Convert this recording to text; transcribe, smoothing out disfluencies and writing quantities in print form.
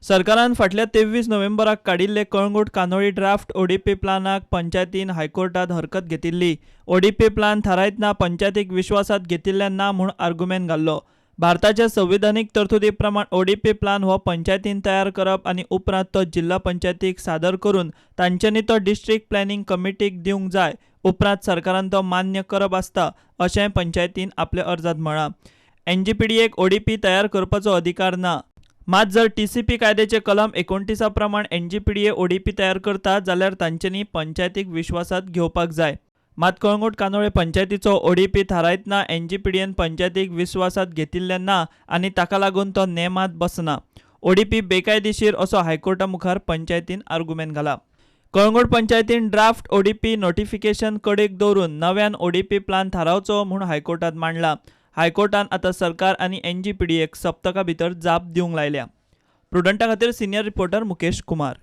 सरकारान फाटल्या 23 नोव्हेंबराक काडिल्ले कळंगूट कांदोळी ड्राफ्ट ओडीपी प्लानाक पंचायतीन हायकोर्टात हरकत घेतिल्ली. ओडीपी प्लान थारायतना पंचायतीक विश्वासात घेतिल्ले ना म्हूण आर्गुमेंत घाल्लो. भारताच्या संविधानीक तरतुदी प्रमाण ओडीपी प्लान हो पंचायतीन तयार करप आनी उपरांत तो जिल्हा पंचायतीक सादर करून तांच्यांनी तो डिस्ट्रिक्ट प्लॅनिंग कमिटीक दिवंक जाय. उपरांत सरकारान तो मान्य करप आसता अशें पंचायतीन आपल्या अर्जात म्हळां. एनजीपीडीएक ओडीपी तयार करपाचो अधिकार ना. मात जर टीसीपी कायद्याचे कलम 29 प्रमाण एनजीपीडीए ओडीपी तयार करता जाल्यार तांच्यांनी पंचायतीक विश्वासात घेवपाक जाय. मात कळंगूट कांदोळे पंचायतीचो ओडीपी थारायतना एनजीपीडीएन पंचायतीक विश्वासात घेतिल्ले ना आनी ताका लागून तो नेमात बसना. ओडीपी बेकायदेशीर असो हायकोर्टा मुखार पंचायतीन आर्गुमेंत घाला. कळंगूट पंचायतीन ड्राफ्ट ओडीपी नोटिफिकेशन कडेक दवरून नव्यान ओडीपी प्लान थारावचो म्हूण हायकोर्टात मांडला. हायकोर्टान आतां सरकार आनी एनजीपीडीएक सप्तका भितर जाप दिवंक लायल्या. प्रुडंटा खातीर सिनियर रिपोर्टर मुकेश कुमार.